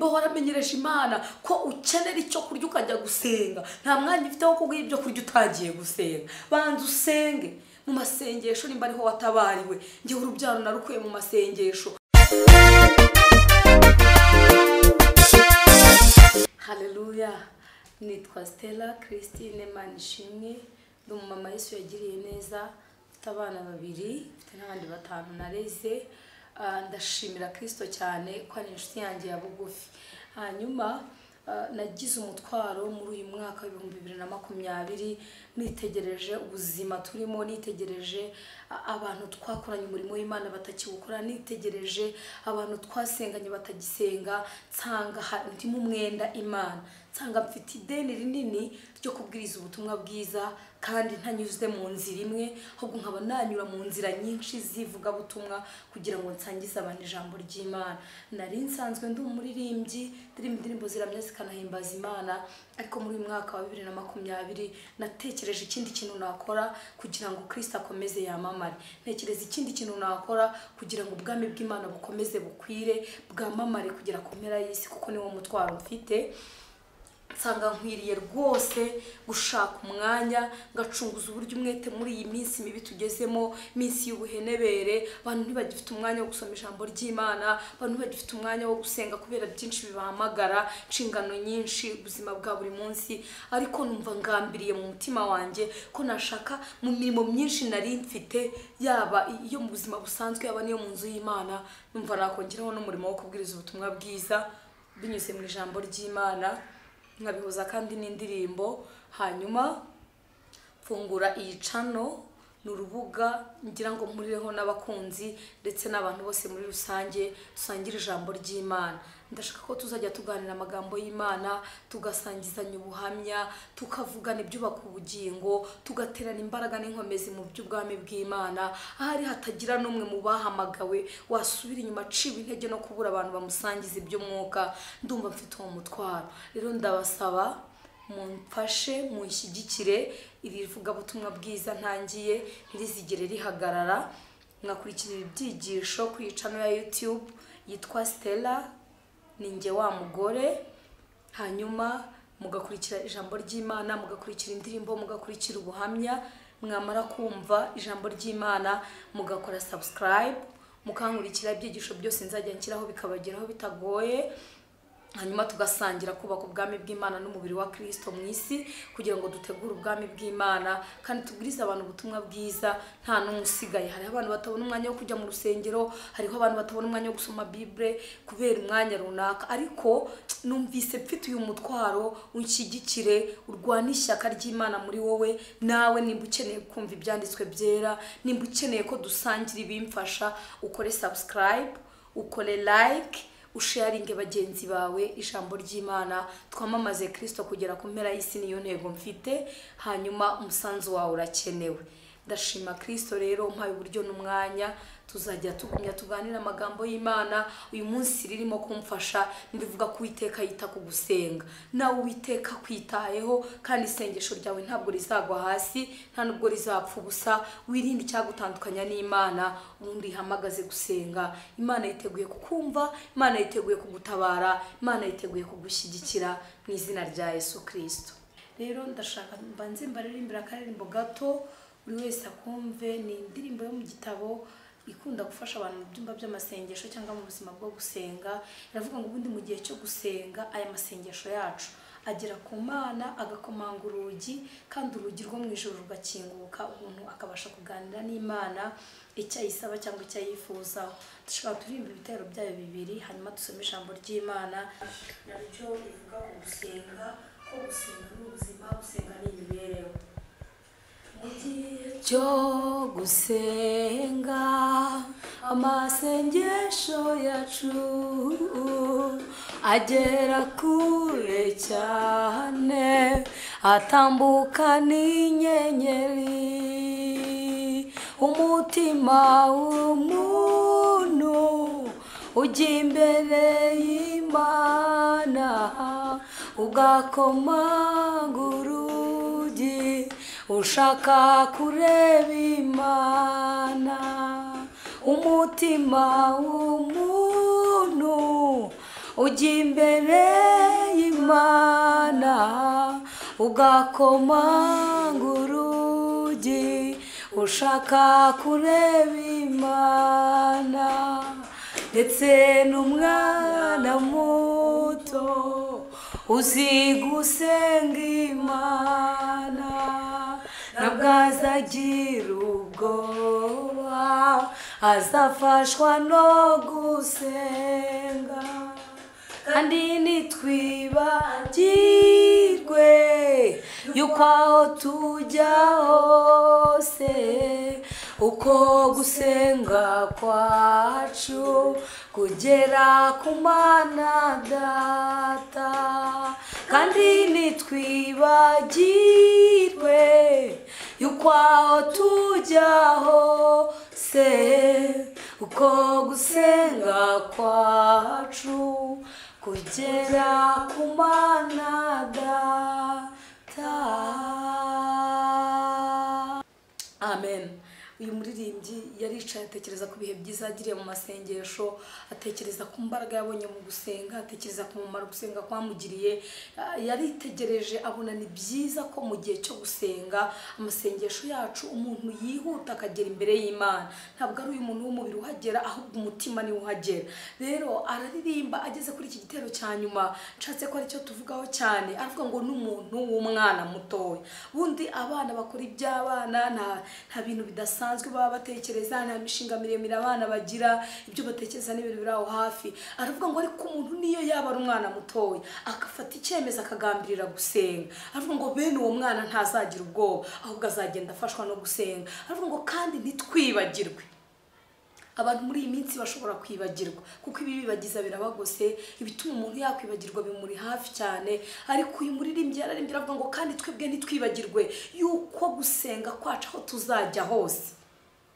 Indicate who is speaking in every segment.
Speaker 1: Nimba waramenyereje Imana ko ukenera icyo kurya ukajya gusenga, nta mwanya ufite wo kuguha ibyo kurya utagiye gusenga. Banza usenge mu masengesho, nimba ariho watabariwe. Njye urubyaro narukuye mu masengesho. Haleluya. Nitwa Stella Christine Manishimwe, ndi umumama Yesu yagiriye neza, mfite abana babiri, mfite n'abandi batanu nareze. Ndashimira Kristo cyane ko ari inshuti yanjye ya bugufi. Hanyuma nagize umutwaro muri uyu mwaka w'ibihumbi 2020, nitegereje ubuzima turimo, nitegereje abantu twakoranye umurimo w'Imana batakiwukora, nitegereje abantu twasenganye batagisenga, nsanga ndimo umwenda Imana, nsanga mfite ideni rinini ryo kubwiriza ubutumwa bwiza kandi ntanyuze mu nzira imwe, ahubwo nkaba nanyura mu nzira nyinshi zivugabutumwa kugira ngo nsangize abantu ijambo ry'Imana. Nari nsanzwe ndi umuririmbyi, ndirimba indirimbo ziramya zikanahimbaza Imana, ariko muri uyu mwaka wa 2020 natekereje ikindi kintu nakora kugira ngo Kristo akomeze yamamare, ntekereza ikindi kintu nakora kugira ngo ubwami bw'Imana bukomeze bukwire, bwamamare kugera ku mpera y'isi, kuko niwo mutwaro mfite. Nsanga nkwiriye rwose gushaka umwanya ngacunguza uburyo umwete muri iyi minsi mibi tugezemo, minsi y'ubuhenebere. Abantu ntibagifite umwanya wo gusoma ijambo ry'Imana, abantu ntibagifite umwanya wo gusenga kubera byinshi bibahamagara, inshingano nyinshi, ubuzima bwa buri munsi. Ariko numva ngambiriye mu mutima wanjye ko nashaka mu mirimo myinshi nari mfite, yaba iyo mu buzima busanzwe, yaba n'iyo mu nzu y'Imana, numva nakongeraho n'umurimo wo kubwiriza ubutumwa bwiza binyuze mu ijambo ry'Imana, nkabihuza kandi n'indirimbo. Hanyuma mfungura iyi channel, ni urubuga ngira ngo mpurireho n'abakunzi ndetse n'abantu bose muri rusange, dusangire ijambo ry'Imana. Ndashaka ko tuzajya tuganira amagambo y'Imana, tugasangizanya ubuhamya, tukavugana ibyubaka ubugingo, tugaterana imbaraga n'inkomezi mu by'ubwami bw'Imana. Ahari hatagira n'umwe mu bahamagawe wasubira inyuma aciwe intege no kubura abantu bamusangiza iby'umwuka, ndumva mfite uwo mutwaro. Rero ndabasaba mumfashe, munshyigikire, iri vugabutumwa bwiza ntangiye ntirizigere rihagarara. Mwakurikira ibyigisho ku channel ya YouTube yitwa Stella ninjye wa mugore, hanyuma mugakurikira ijambo ry'Imana, mugakurikira indirimbo, mugakurikira ubuhamya. Mwamara kumva ijambo ry'Imana mugakora subscribe, mukankurikira ibyigisho byose nzajya nshyiraho bikabageraho bitagoye. Hanyuma tugasangira kubaka ubwami bw'Imana n'umubiri wa Kristo mu isi, kugira ngo dutegure ubwami bw'Imana kandi tubwirize abantu ubutumwa bwiza nta n'umwe usigaye. Hariho abantu batabona umwanya wo kujya mu rusengero, hariho abantu batabona umwanya wo gusoma Bible kubera umwanya runaka, ariko numvise mfite uyu mutwaro, unshyigikire, urwane ishyaka ry'Imana muri wowe. Nawe nimba ukeneye kumva ibyanditswe byera, nimba ukeneye ko dusangira ibimfasha, ukore subscribe, ukore like, usharinge bagenzi bawe ijambo ry'Imana, twamamaze Kristo kugera ku mpera y'isi. Niyo ntego mfite, hanyuma umusanzu wawe urakenewe. Ndashima Kristo rero mpaye uburyo n'umwanya, tuzajya tugumya tuganira amagambo y'Imana. Uyu munsi ririmo kumfasha, ndivuga ku Uwiteka yita ku gusenga. Nawe Uwiteka kwitayeho, kandi isengesho ryawe ntabwo rizagwa hasi, nta nubwo rizapfa ubusa. Wirinde icyagutandukanya n'Imana, ubundi ihamagaze gusenga. Imana yiteguye kukumva, Imana yiteguye kugutabara, Imana yiteguye kugushyigikira mu izina rya Yesu Kristo. Rero ndashaka mbanze mbaririmbira akaririmbo gato buri wese akumve. Ni indirimbo yo mu gitabo ikunda gufasha abantu mu byumba by'amasengesho cyangwa mu buzima bwo gusenga. Iravuga ngo ubundi mu gihe cyo gusenga aya masengesho yacu agera ku Mana, agakomanga urugi, kandi urugi rwo mu ijuru rugakinguka, umuntu akabasha kuganira n'Imana icyo ayisaba cyangwa icyo ayifuzaho. Dushobora turirimba ibitero byayo bibiri, hanyuma dusome ijambo ry'Imana naryo rivuga ku gusenga, ko gusenga ni ubuzima, gusenga ni imibereho. Mu gihe cyo gusenga amasengesho yacu agera kure cyane, atambuka n'inyenyeri. Umutima w'umuntu ujya imbere y'Imana, ugakomanga urugi ushaka kureba Imana. Umutima w'umuntu Ujya imbere y'Imana ugakomanga urugi, ushaka kureba Imana, ndetse n'umwana muto uzi gusenga Imana, ntabwo azagira ubwoba, azafashwa no gusenga. Kandi ntitwibagirwe yuko aho tujya hose, uko gusenga kwacu kugera ku Mana Data. Kandi ntitwibagirwe yuko aho tujya hose, uko gusenga kwacu kugera ku Mana Data. Amen. Uyu muririmbyi yaricaye atekereza ku bihe byiza yagiriye mu masengesho, atekereza ku mbaraga yabonye mu gusenga, atekereza ku mumaro gusenga kwamugiriye. Yaritegereje abona ni byiza ko mu gihe cyo gusenga amasengesho yacu umuntu yihuta akagera imbere y'Imana. Ntabwo ari uyu muntu w'umubiri uhagera, ahubwo umutima niwe uhagera. Rero araririmba ageze kuri iki gitero cya nyuma, nshatse ko aricyo tuvugaho cyane. Aravuga ngo n'umuntu w'umwana mutoya. Bundi abana bakora iby'abana, nta bintu bidasanzwe baba batekereza, nta mishinga miremire abana bagira, ibyo batekereza n'ibintu biri aho hafi. Aravuga ngo ariko umuntu niyo yaba ari umwana mutoya akafata icyemezo akagambirira gusenga, aravuga ngo bene uwo mwana ntazagira ubwoba, ahubwo azagenda afashwa no gusenga. Aravuga ngo kandi ntitwibagirwe. Abantu muri iyi minsi bashobora kwibagirwa, kuko ibi bibagiza birabagose, ibituma umuntu yakwibagirwa bimuri hafi cyane. Ariko uyu muririmbyi yararimbye aravuga ngo kandi twebwe ntitwibagirwe yuko gusenga kwacu aho tuzajya hose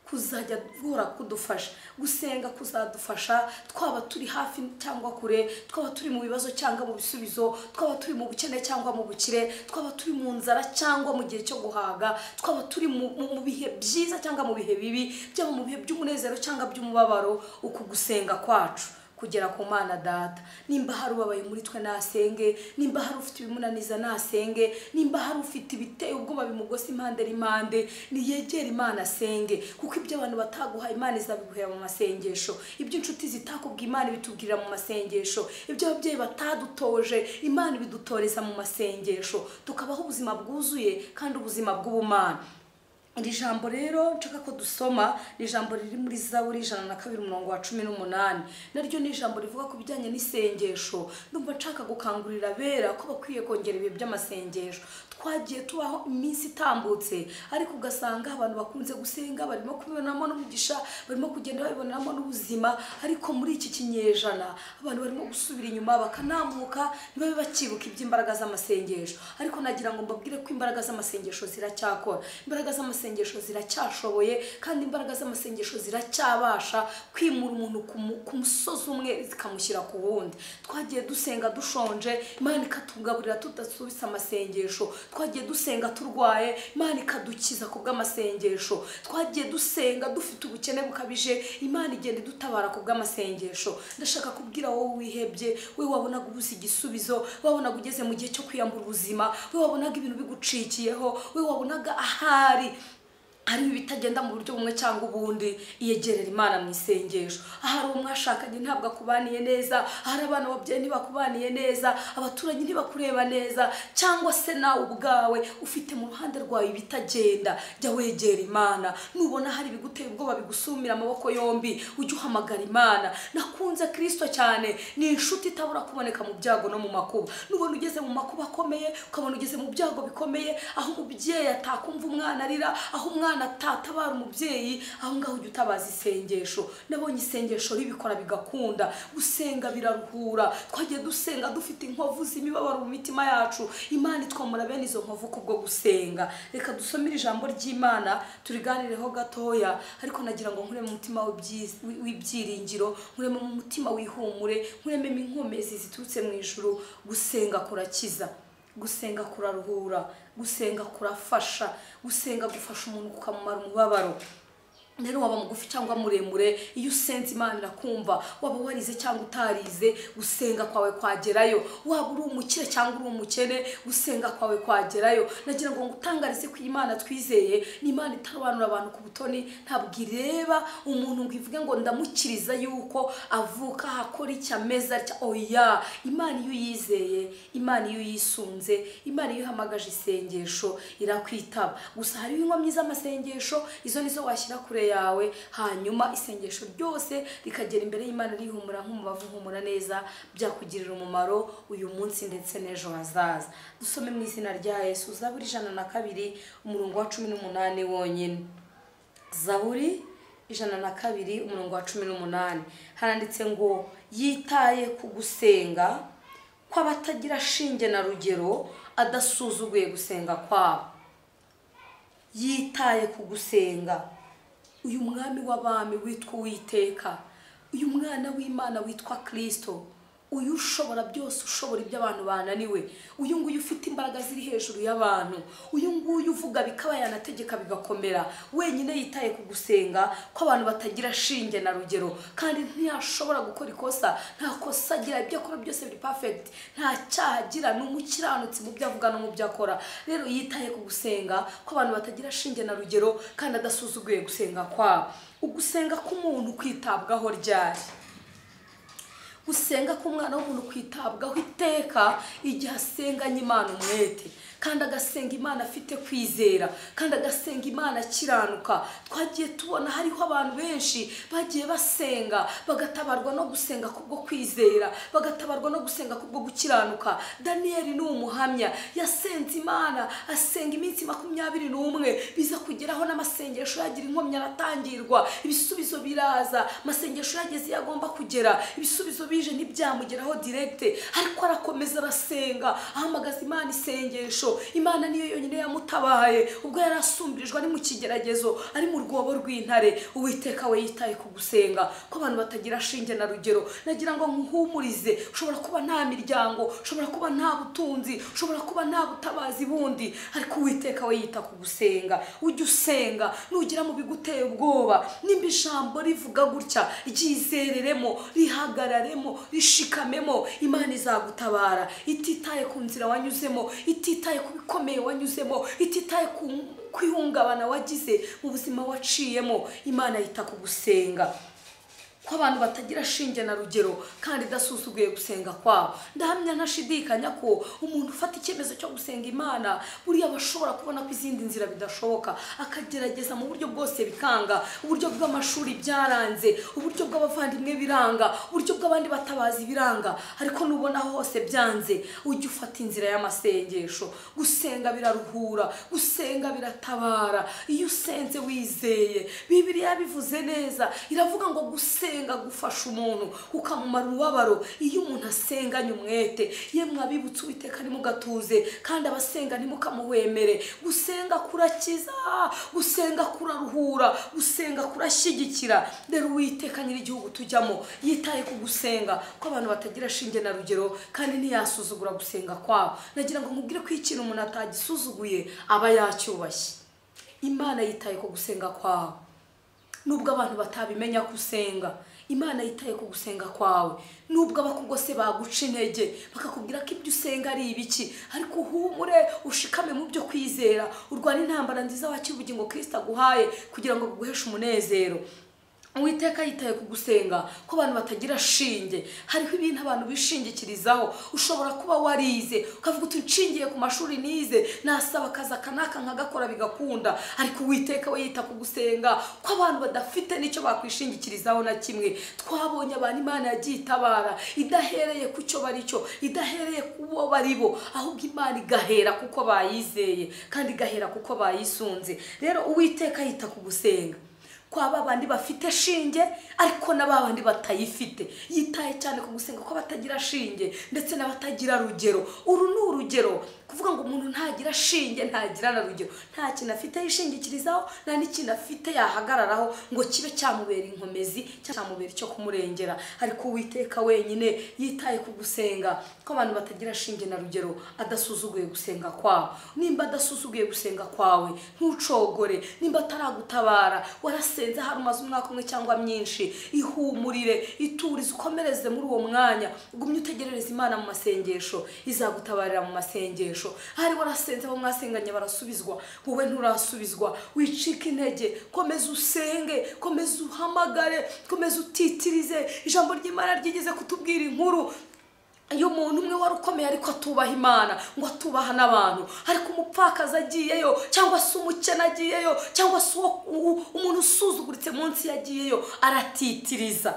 Speaker 1: kuzajya guhora kudufasha. Gusenga kuzadufasha twaba turi hafi cyangwa kure, twaba turi mu bibazo cyangwa mu bisubizo, twaba turi mu bukene cyangwa mu bukire, twaba turi mu nzara cyangwa mu gihe cyo guhaga, twaba turi mu bihe byiza cyangwa mu bihe bibi, byaba mu bihe by'umunezero cyangwa by'umubabaro. Uku gusenga kwacu kugera ku Mana Data. Nimba hari ubabaye muri twe nasenge, nimba hari ufite ibimunaniza nasenge, nimba hari ufite ibiteye ubwoba bimugose impande n'impande, niyegere Imana asenge, kuko ibyo abantu bataguha Imana izabiguhera mu masengesho, ibyo inshuti zitakubwiye Imana ibitubwirira mu masengesho, ibyo ababyeyi batadutoje Imana ibidutoreza mu masengesho, tukabaho ubuzima bwuzuye kandi ubuzima bw'ubumana. Iri jambo rero nshaka ko dusoma ni ijambo riri muri Zaburi 102 umurongo wa 18, naryo ni ijambo rivuga ku bijyanye n'isengesho. Ndumva nshaka gukangurira abera ko bakwiye kongera ibihe by'amasengesho. Twagiye tubaho iminsi itambutse, ariko ugasanga abantu bakunze gusenga barimo kubibonamo n'umugisha, barimo kugenda babibonamo n'ubuzima, ariko muri iki kinyejana abantu barimo gusubira inyuma bakanamuka, ntibabe bakibuka iby'imbaraga z'amasengesho. Ariko nagira ngo mbabwire ko imbaraga z'amasengesho ziracyakora, imbaraga z'amasengesho ziracyashoboye, kandi imbaraga z'amasengesho ziracyabasha kwimura umuntu ku musozi umwe zikamushyira ku wundi. Twagiye dusenga dushonje, Imana ikatugaburira tudasubitse amasengesho. Twagiye dusenga turwaye, Imana ikadukiza ku bw'amasengesho. Twagiye dusenga dufite ubukene bukabije, Imana igenda idutabara ku bw'amasengesho. Ndashaka kubwira wowe wihebye, we wabonaga ubuze igisubizo, wabonaga ugeze mu gihe cyo kwiyambura ubuzima, we wabonaga ibintu bigucikiyeho, we wabonaga ahari hari ibitagenda mu buryo bumwe cyangwa ubundi, iyegerera Imana mu isengesho. Ahari uwo mwashakanye ntabwo akubaniye neza, ahari abana babyeyi ntibakubaniye neza, abaturanyi ntibakureba neza, cyangwa se nawe ubwawe ufite mu ruhande rwawe ibitagenda, jya wegera Imana. Nubona hari ibiguteye ubwoba bigusumira amaboko yombi, ujye uhamagara Imana. Nakunze Kristo cyane, ni inshuti itabura kuboneka mu byago no mu makuba. Nubona ugeze mu makuba akomeye, ukabona ugeze mu byago bikomeye, aho umubyeyi atakumva umwana arira, aho umwana atatabara umubyeyi, aho ngaho ujya utabaza isengesho. Nabonye isengesho ribikora bigakunda. Gusenga biraruhura. Twagiye dusenga dufite inkovu z'imibabaro mu mitima yacu, Imana itwomora bene izo nkovu kubwo gusenga. Reka dusomere ijambo ry'Imana turiganireho gatoya, ariko nagira ngo nkureme umutima w'ibyiringiro, nkureme mu mutima wihumure, nkureme inkomezi ziturutse mu ijuru. Gusenga kurakiza, gusenga kuraruhura, gusenga kurafasha, gusenga gufasha umuntu kukamumara umubabaro. Rero waba mugufi cyangwa muremure, iyo usenze Imana irakumva. Waba warize cyangwa utarize, gusenga kwawe kwagerayo. Waba uri umukire cyangwa uri umukene, gusenga kwawe kwagerayo. Nagira ngo ngutangarize ko Imana twizeye ni Imana itarobanura abantu ku butoni. Ntabwo ireba umuntu ngo ivuge ngo ndamukiriza yuko avuka akora icyo ameze atya. Oya, Imana iyo uyizeye, Imana iyo uyisunze, Imana iyo uhamagaje isengesho irakwitaba. Gusa hariho inkomyi z'amasengesho, izo nizo washyira kure yawe, hanyuma isengesho ryose rikagera imbere y'Imana rihumura nk'umubavu uhumura neza, byakugirira umumaro uyu munsi ndetse n'ejo hazaza. Dusome mu izina rya Yesu Zaburi 102 umurongo wa 18 wonyine. Zaburi 102 umurongo wa 18 haranditse ngo yitaye ku gusenga kw'abatagira shinge na rugero, adasuzuguye gusenga kwabo. Yitaye ku gusenga. Uyu mwami w'abami witwa Uwiteka, uyu mwana w'Imana witwa Kristo, uyu ushobora byose, ushobora ibyo abantu bananiwe, uyu nguyu ufite imbaraga ziri hejuru y'abantu, uyu nguyu uvuga bikaba yanategeka bigakomera, wenyine yitaye ku gusenga kw'abantu batagira shinge na rugero. Kandi ntiyashobora gukora ikosa, nta kosa agira, ibyo akora byose biri perfect, nta cyaha agira, ni umukiranutsi mu byo avuga no mu byo akora. Rero yitaye ku gusenga kw'abantu batagira shinge na rugero, kandi adasuzuguye gusenga kwabo. Ugusenga k'umuntu kwitabwaho ryari? Gusenga k'umwana w'umuntu kwitabwaho iteka igihe asenganye Imana umwete, kandi agasenga Imana afite kwizera, kandi agasenga Imana akiranuka. Twagiye tubona hariho abantu benshi bagiye basenga bagatabarwa no gusenga kubwo kwizera, bagatabarwa no gusenga kubwo gukiranuka. Daniyeli ni umuhamya, yasenze Imana asenga iminsi 21, biza kugeraho n'amasengesho yagira inkomyi aratangirwa, ibisubizo biraza, amasengesho yageze yagomba kugera, ibisubizo bije ntibyamugeraho direct, ariko arakomeza arasenga, ahamagaza Imana isengesho. Imana niyo yonyine yamutabaye ubwo yari asumbirijwe ari mu kigeragezo, ari mu rwobo rw'intare. Uwiteka we yitaye ku gusenga ko abantu batagira shinge na rugero. Nagira ngo nkuhumurize, ushobora kuba nta miryango, ushobora kuba nta butunzi, ushobora kuba nta butabazi bundi, ariko Uwiteka we yita ku gusenga. Ujye usenga nugera mu biguteye ubwoba, nimba ijambo rivuga gutya, ryizereremo, rihagararemo, rishikamemo, Imana izagutabara. Ititaye ku nzira wanyuzemo, ititaye ku bikomeye wanyuzemo, ititaye ku kwihungabana wagize mu buzima waciyemo, Imana yita ku gusenga ko abantu batagira shinge na rugero, kandi idasuzuguye gusenga kwabo. Ndahamya ntashidikanya ko umuntu ufata icyemezo cyo gusenga Imana buriya bashobora kubona ko izindi nzira bidashoboka, akagerageza mu buryo bwose bikanga, uburyo bw'amashuri byaranze, uburyo bw'abavandimwe biranga, uburyo bw'abandi batabazi biranga, ariko nubona hose byanze, ujye ufata inzira y'amasengesho. Gusenga biraruhura, gusenga biratabara. Iyo usenze wizeye, Bibiliya bivuze neza, iravuga ngo gusenga gufasha umuntu ukamumara ububabaro. Iyo umuntu asenganye umwete, yemwe abibutse Uwiteka ntimugatuze, kandi abasenga ntimukamuhwemere. Gusenga kurakiza, gusenga kuraruhura, gusenga kurashyigikira. Rero Uwiteka nyir'igihugu tujyamo yitaye ku gusenga ko abantu batagira shinge na rugero, kandi ntiyasuzugura gusenga kwabo. Nagira ngo nkubwire ko ikintu umuntu atagisuzuguye aba yacyubashye. Imana yitaye ku gusenga kwawe, nubwo abantu batabimenya kusenga. Imana yitaye ku gusenga kwawe, nubwo abakugose baguca intege bakakubwira ko ibyo usenga ari ibiki, ariko uhumure, ushikame mu byo kwizera, urwane intambara nziza wakira ubugingo Kristo aguhaye kugira ngo buguheshe umunezero. Uwiteka yitaye ku gusenga ko abantu batagira shinge. Hariho ibintu abantu bishingikirizaho. Ushobora kuba warize ukavuga uti nshingiye ku mashuri nize, nasaba akazi aka n'aka nkagakora bigakunda, ariko Uwiteka we yita ku gusenga ko abantu badafite n'icyo bakwishingikirizaho na kimwe. Twabonye abantu Imana yagiye itabara idahereye ku cyo bari cyo, idahereye ku bo bari bo, ahubwo Imana igahera kuko bayizeye, kandi igahera kuko bayisunze. Rero Uwiteka yita ku gusenga kwa babandi bafite shinge, ariko na babandi batayifite. Yitaye cyane ku gusenga ko batagira shinge ndetse n'abatagira rugero. Uru ni urugero, kuvuga ngo umuntu ntagira shinge ntagira na rugero, nta kintu afite yishingikirizaho, nta n'ikintu afite yahagararaho ngo kibe cyamubera inkomezi, cyamubera icyo kumurengera. Ariko Uwiteka wenyine yitaye ku gusenga ko abantu batagira shinge na rugero, adasuzuguye gusenga kwawe. Nimba adasuzuguye gusenga kwawe, ntucogore. Nimba ataragutabara, warasenze Warasenze hari umaze umwaka umwe cyangwa myinshi, ihumurire, iturize, ukomereze muri uwo mwanya, ugumye utegerereze Imana mu masengesho, izagutabarira mu masengesho. Hari warasenze abo mwasenganye barasubizwa, wowe nturasubizwa, wicika intege, komeza usenge, komeza uhamagare, komeza utitirize. Ijambo ry'Imana ryigeze kutubwira inkuru iyo umuntu umwe wari ukomeye ariko atubaha Imana, ngo atubaha n'abantu, ariko umupfakazi agiyeyo, cyangwa se umukene agiyeyo, cyangwa se umuntu usuzuguritse munsi yagiyeyo, aratitiriza.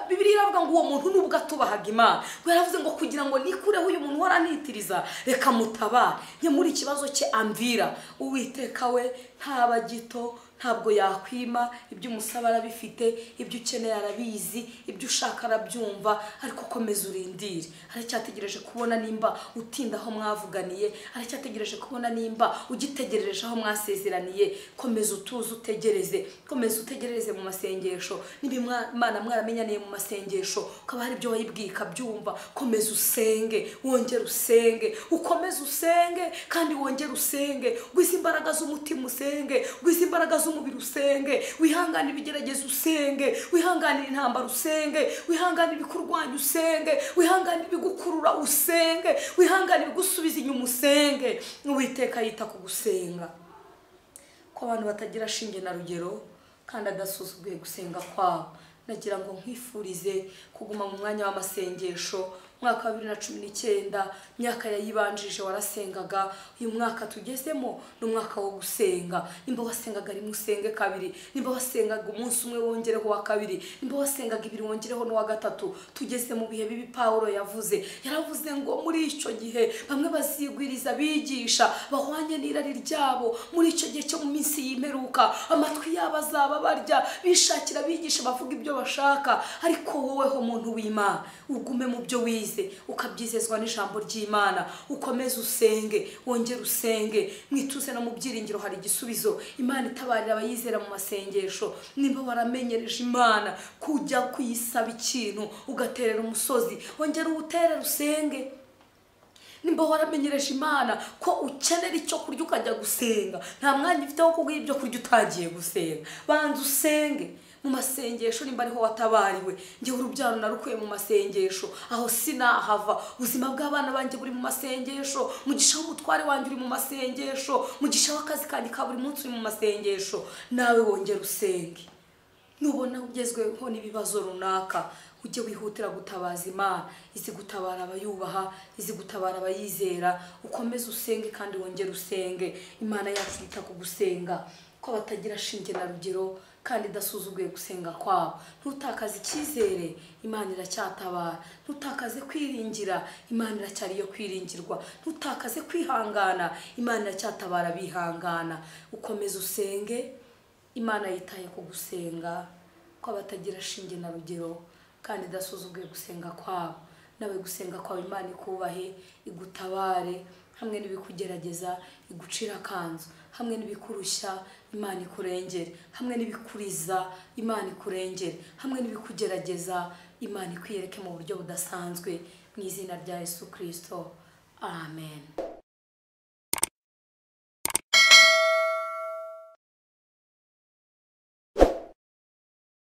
Speaker 1: Bibiliya iravuga ngo uwo muntu nubwo atubahaga Imana, ngo yaravuze ngo kugira ngo nikureho uyu muntu waranitiriza, reka mutabare muri ikibazo cye amvira. Uwiteka we ntaba gito, ntabwo yakwima, ibyo umusaba arabifite, ibyo ukeneye arabizi, ibyo ushaka arabyumva, ariko komeza urindire. Aracyategereje kubona nimba utinda aho mwavuganiye, aracyategereje kubona nimba ugitegereje aho mwasezeraniye. Komeza utuze utegereze, komeza utegereze mu masengesho. Niba Imana mwaramenyaniye mu masengesho, ukaba hari ibyo wayibwiye ikabyumva, komeza usenge, wongere usenge, ukomeze usenge, kandi wongere usenge. Gwiza imbaraga z'umutima usenge, gwiza imbaraga z'umubiri usenge, wihangane ibigeragezo usenge, wihangane intambara usenge, wihangane ibikurwanya usenge, wihangane ibigukurura usenge, wihangane ibigusubiza inyuma usenge. Uwiteka yita ku gusenga ko abantu batagira shinge na rugero, kandi adasuzuguye gusenga kwabo. Nagira ngo nkwifurize kuguma mu mwanya w'amasengesho. Mwaka wa 2019, myaka yayibanjije warasengaga, uyu mwaka tugezemo ni umwaka wo gusenga. Nimba wasengaga rimwe usenge kabiri, nimba wasengaga umunsi umwe wongereho wa kabiri, nimba wasengaga ibiri wongereho n'uwa gatatu. Tugeze mu bihe bibi Pawulo yavuze, yaravuze ngo muri icyo gihe bamwe bazigwiriza bigisha bahwanye n'irari ryabo. Muri icyo gihe cyo mu minsi y'imperuka amatwi yabo azaba barya, bishakira bigisha bavuga ibyo bashaka. Ariko woweho muntu w'Imana, ugume mu byo wize, ukabyizezwa n'ijambo ry'Imana, ukomeze usenge, wongere usenge, mwituze no mu byiringiro hari igisubizo. Imana itabarira abayizera mu masengesho. Nimba waramenyereje Imana kujya kuyisaba ikintu ugaterera umusozi, wongere uwuterere usenge. Nimba waramenyereje Imana ko ukenera icyo kurya ukajya gusenga, nta mwanya ufite wo kuguha ibyo kurya utagiye gusenga, banza usenge mu masengesho. Nimba ariho watabariwe, njye urubyaro narukuye mu masengesho, aho sinahava. Ubuzima bw'abana banjye buri mu masengesho, mugisha w'umutware wanjye uri mu masengesho, mugisha w'akazi kanjye ka buri munsi uri mu masengesho. Nawe wongere usenge. Nubona ugezweho n'ibibazo runaka, ujye wihutira gutabaza Imana. Izi gutabara abayubaha, izi gutabara abayizera. Ukomeze usenge kandi wongere usenge. Imana yacu yita ku gusenga ko batagira shinge na rugero, kandi idasuzuguye gusenga kwabo. Ntutakaze icyizere, Imana iracyatabara. Ntutakaze kwiringira, Imana iracyari iyo kwiringirwa. Ntutakaze kwihangana, Imana iracyatabara bihangana. Ukomeze usenge. Imana yitaye ku gusenga ko batagira shinge na rugero, kandi idasuzuguye gusenga kwabo. Nawe gusenga kwawe Imana ikubahe, igutabare hamwe n'ibikugerageza, igucira akanzu, hamwe n'ibikurushya Imana ikurengere, hamwe n'ibikuriza Imana ikurengere, hamwe n'ibikugerageza Imana ikwiyereke mu buryo budasanzwe, mu izina rya Yesu Kristo, amen.